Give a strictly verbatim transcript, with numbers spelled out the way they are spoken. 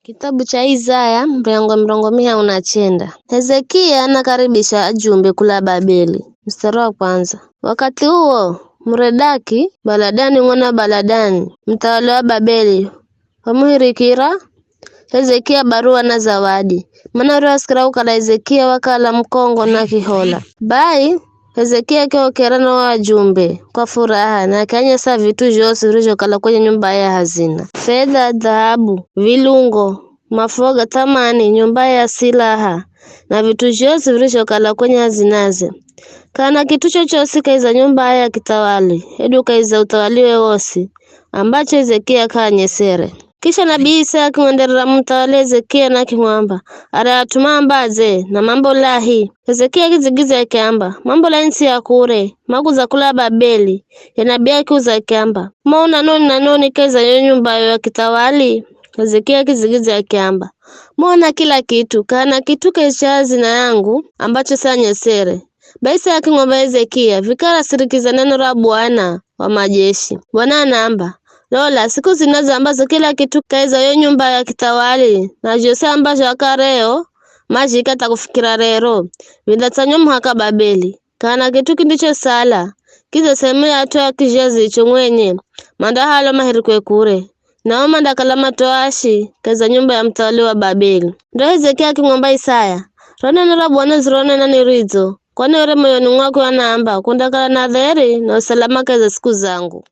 Kitabu cha Isaya, mrengo mirongo mihahu na chenda. Hezekia anakaribisha ajumbe kula Babeli. Mstari wa kwanza. Wakati uwo, Muredaki, Baladani mwana wa Baladani, muthawali wa Babeli, wamuhirikira Hezekia baruwa na zawadi. Mana uryahu wasikira kukala Hezekia wakala mukongo na kihola. Bai, Hezekia akiokera na o ajumbe kwa furaha, na akianyesa vit'u zhosi virizhokala kwenye nyumba ya hazina. Fedha, dhahabu, vilungo, mafuha ga thamani, nyumba ya silaha, na vit'u zhosi virizhokala kwenye hazinaze. K'ahana kit'u chochosi kahi za nyumba ya kithawali, hedu kahi za uthawaliwe wosi, ambacho Hezekia k'aanyesere. Kisha nabii Isaya akimwenderera muthawali Hezekia na akimwamba, "Arya at'u maambadze, na mambola hi?" Hezekia akidzigidzya akiamba, "Mambola its'i ya kure, makudza kula Babeli." Ye nabii akiuza akiamba, "Maona noni na noni kahi za yo nyumba yo ya kithawali?" Hezekia akidzigidzya akiamba, "Maona kila kit'u, k'ahana kit'u kahi za hazina yangu ambacho sanyesere." Bai Isaya akimwamba Hezekia, "Vikara sirikiza neno ra Bwana wa majeshi. Bwana anaamba, lola, siku zinazo ambazo kila kit'u kahi za yo nyumba ya kithawali, na zhosi ambazho akaleo mazhika hata kufikira rero, vindatsanywa muhaka Babeli. K'ahana kit'u kindichosala, kidza sehemu ya at'u a kizhazi icho mwenye, mandahalwa mahirikwe kure. Nao mandakala matoashi kahi za nyumba ya muthawali wa Babeli." Ndo Hezekia akimwamba Isaya, "Ro neno ra Bwana uzironena ni ridzo, kwani were moyoni mwakwe anaamba, 'Kundakala na dheri na usalama kahi za siku zangu.'"